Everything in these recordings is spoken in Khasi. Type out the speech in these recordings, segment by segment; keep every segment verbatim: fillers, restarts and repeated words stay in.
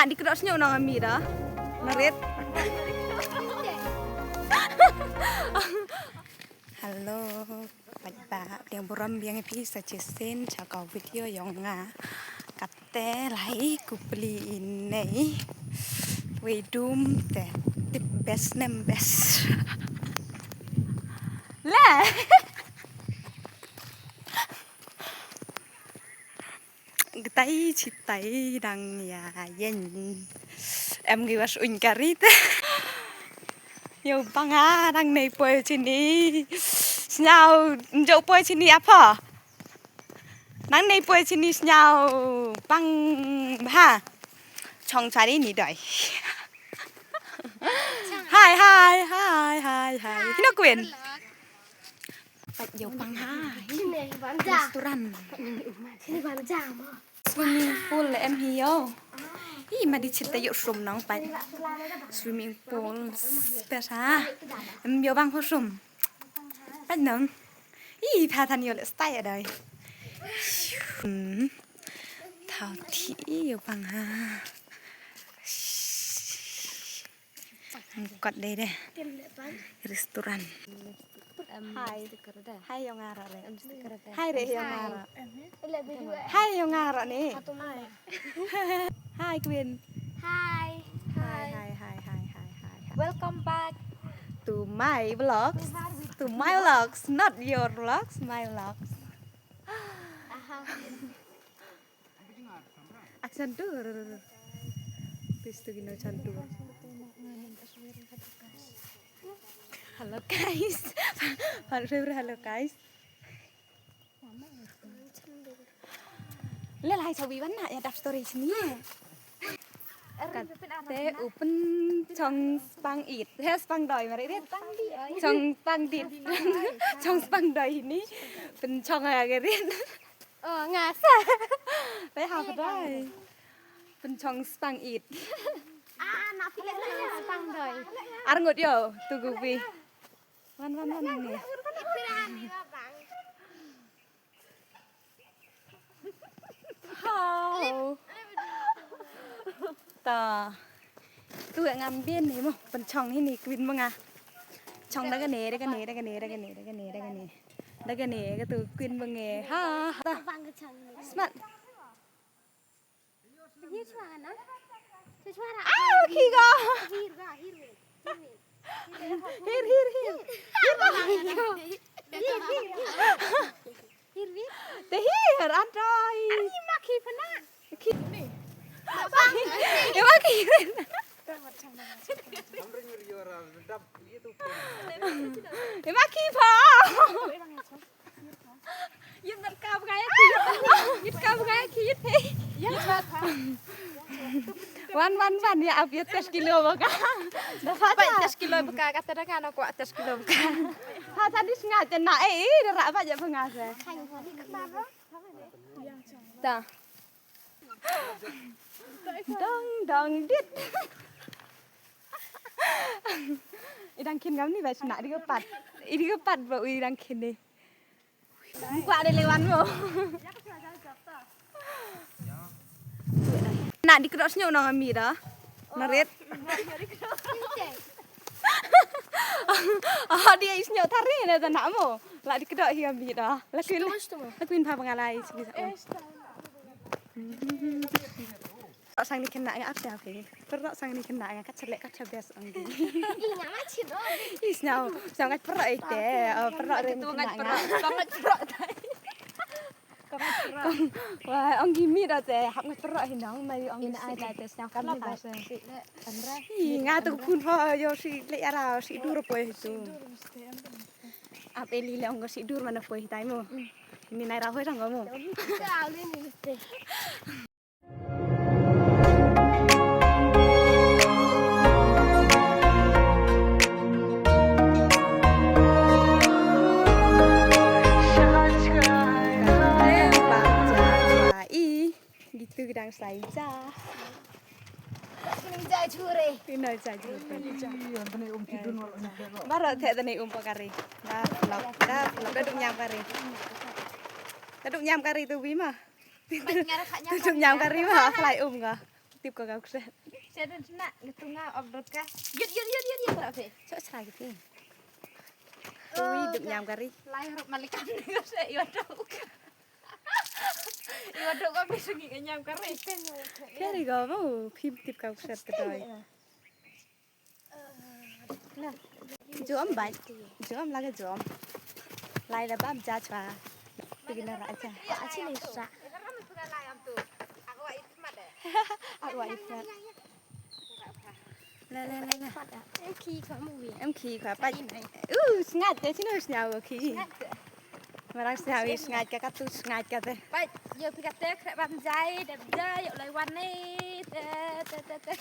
Andi kdok sñiuh nong ami da. Narit. Hello. Paidbah, pdiang burom biang ïa phi sa shisien sha ka video yong nga. Kate lai ku pli ine. Wei dum te tip best nem best. Le. Gtai chitai dang ïa yen. Em ngi was uñ kari te. Yo bang ha dang nei poi chini. Sñiaw njo poi chini apa? Nang nei poi chini sñiaw bang ha. Chong chari ni doi. Hai hai hai hai hai. Hino Queen. Pat yo pang ha. Restaurant. Swimming pool em hi yo. Ih, ma di chit te yo sum nong pat. Swimming pool. Pet ha. Em yo bang ho sum. Pat nong. Ih, pha than yo le stai adai. Hmm. Thau thi yo pang ha. Kot dei de. Restaurant. Hai. Hai yong aro re. Hai re yong aro. Hai yong aro ni. Hai Queen. Hai. Hai hai hai hai hai hai. Welcome back to my vlogs. To my vlogs, not your vlogs, my vlogs. Action dur. Pistu gino chandu. Hello guys. Hello guys. Le lai chawi ban na ya dap story sini. Kate u pynchong spang it. He spang doi mari rit. Chong spang dit. Chong spang doi ini. Pynchong ya gerit. Oh, nga sa. Te ha pdoi. Pynchong spang it. Ah, na phi le spang doi. Ar ngut yo, tu gubi. Wan wan wan ni. Hau. Ta. Tu ngam bien ni mo, pynchong hini Queen mo nga. Chong da kane, da kane, da kane, da kane, da kane, da kane. Da kane ka tu Queen mo nge. Ha, ha. Smart. Hi chwa na. Hi chwa na. Ah, khi go. Hi ga, hi ru. Hir, hir, hir. Hir, hir, hir. Hir, hir. Te hir, antoi. Ani ma khi phana. Khi. Ema khi. Ema khi pha. Yit mat ka bngai ki. Yit ka bngai ki yit. Yit mat. Wan wan wan ya ap yit tes kilo baka. Dapat tes kilo baka kata dah kan aku tes kilo baka. Ha tadi sengaja nak eh eh dah rak baca pengaja. Ta. Dong dong dit. Idang kin ngam ni ba sna di kepat. Idi kepat ba u idang kin ni. Buka de lewan mo. Na di kedok senyum nang ami dah. Narit. Ah, dia is nyok tari na ta nak mo. La di kedok hi ami dah. Lakuin. Lakuin pa pengalai sini. Sang ni kena ngap dah phi. Perok sang ni kena ngap kat chelek kat chabes ong gi. Ih, ngap machin ong. Ih, snyau. Snyau ngat perok ite. Oh, perok rin tu ngat perok. Kau ngat perok tai. Kau ngat perok. Wah, ong gi mi dah te. Hap ngat perok hi nong mai ong gi ai dah te snyau kan lah pas. Ih, ngat tu pun ho yo si le ara si dur poi tu. Ap eli le ong si dur mana poi tai mo. Ni nai ra hoi sang mo. Gitu gedang saja. Ini jai chure. Ini jai chure. Baroh te tani um pakari. Dah lok, dah lok, dah duk nyam kari. Dah duk nyam kari tu bima. Bai ngar kha nyam. Tujuh nyam kari ma, khlai um ka. Tip ko ka kset. Sha dang sna ngi tunga of dot ka. Yut, yut, yut, yut, yut, rafe. Chok sra ki ti. Ui, dup ñiam kari. Lai rup malikam ni ko se, iwa dok. Iwa dok ko mi sungi ka ñiam kari. Kari ko mo, phim tip ka kset ka doi. Jom bai. Jom lagi jom. Lai da bam ja chwa. Pigi na raja. Achi ni sa. Agwa ikhmat. La la la la. Em khi ko mu wi. Em khi ko pa. U sngat te sino snyaw khi. Marang snyaw i sngat ka katu sngat ka te. Bai, yo phi ka te kre bam jai, dep jai, yo lai wan ni. Te te te te.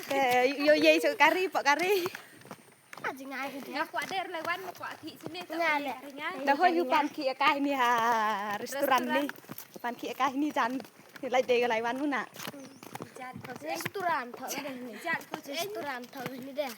Te yo ye so kari, pok kari. Nga kwah der lai wan, nga kwah khi sini. Nga le. Dah hoi yu pan khi akai ni ha restaurant ni. Pan khi akai ni jan. Lai de lai wan muna. Restaurant tho ni. Restaurant tho ni de.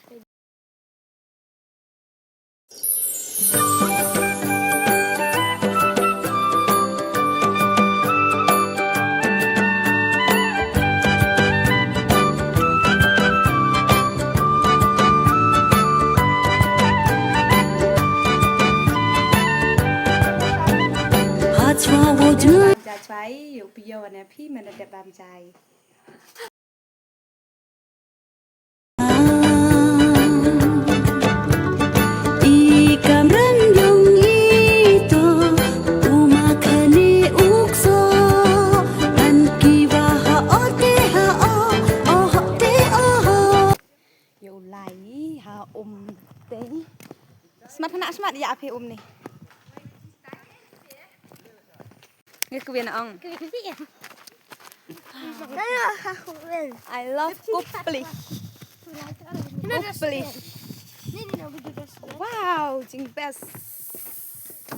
Jachwai, yo pio ane phi mana dep bam jai. I kamram jong i to, uma khane ukso, an ki wa ha o te ha o, o ho te o ho. Yo lai ha um te. Smat khana smat ya phi um ni. Ngi kwin ong. I love Kupli. Kupli. Wow, jing best.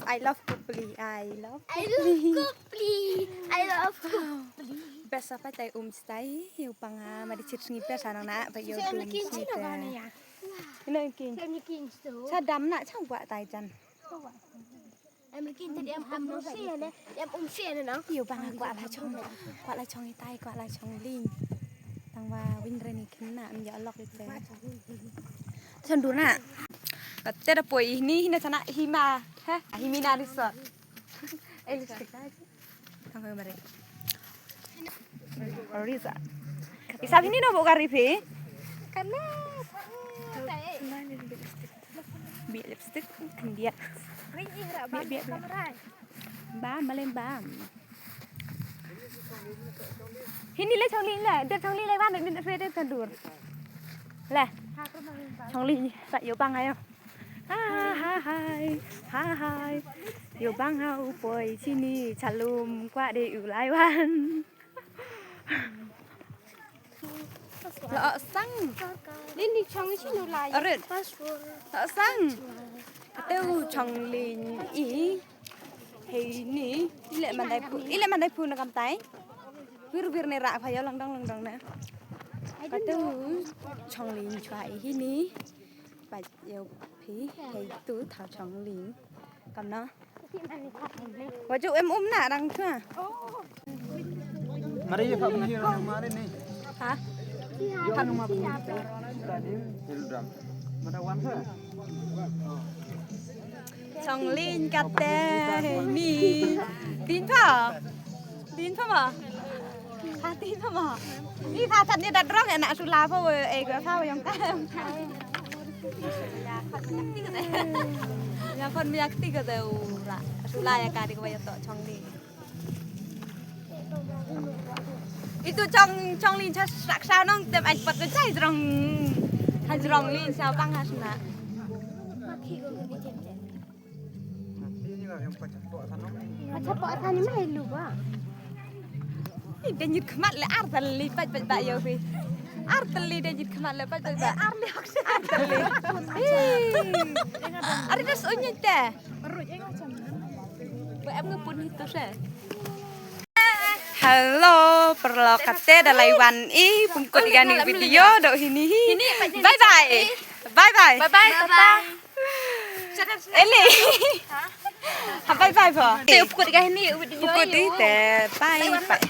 I love Kupli. I love Kupli. I love Kupli. Best apa tai um stai, yo panga mari chit sngi best anang na, pa yo um stai. Ina king. Sa dam na chang wa tai jan. Em kin te em am no se ne. Em um se ne no. Yo bang kwah la chong. Kwah la chong itai, kwah la chong ling. Tang wa win re ni kin na am ya lok ite. Chan du na. Te da poi ni hina sana hima. Ha? Himina resort. Eh, lipstick. Tang wa mare. Risa. Isab hini no bo kari phi. Kana. Biak lipstick khyndiat. Biak biak biak. Bam malem bam. Hini le chongli le, de chongli le ban ni de tandur. Le. Chongli sa yo bang ayo. Ha ha hai. Ha hai. Yo bang ha u poi chini chalum kwah de u lai wan. La sang. Lin ni chong chi nu lai. Arit. La sang. Te u chong lin i. Hei ni. Ile mandai pu. Ile mandai pu na kam tai. Wir wir ne ra pha yo lang dong lang dong na. Ka te u chong lin chwa i hi ni. Ba yo phi hei tu thao chong lin. Kam na. Wa ju em um na dang chwa. Mari ye pha ni ro mari ni. Ha? Ye pha ni ma. Mara wan sa. Chong lin kate ni. Tin pha. Tin pha ma. Ha tin pha ma. Ni pha chat ni da drong ena sula pha we e ga pha yong ka. Ya kon mi akti ka de ura. Sula ya ka di ko ya to chong ni. Itu chong chong lin cha sak sa nong tem ai pat ko chai drong. Ha drong lin sa pang ha sna. Acha pa acha ni mai lu ba. Ih, da nyit khmat le ar tal li pat pat ba yo phi. Ar tal li da nyit khmat le pat pat ba. Ar li hok ar tal li. Ih. Ari das unyit te. Ba em ngepun itu se. Hello, paralok kate da lai wan i pum kut ïa kane ka video doh hini hi. Bye bye. Bye bye. Bye bye, tata. Eli. Ha bye bye pho. Te pum kut ïa kane ka video. Pum kut i te bye bye.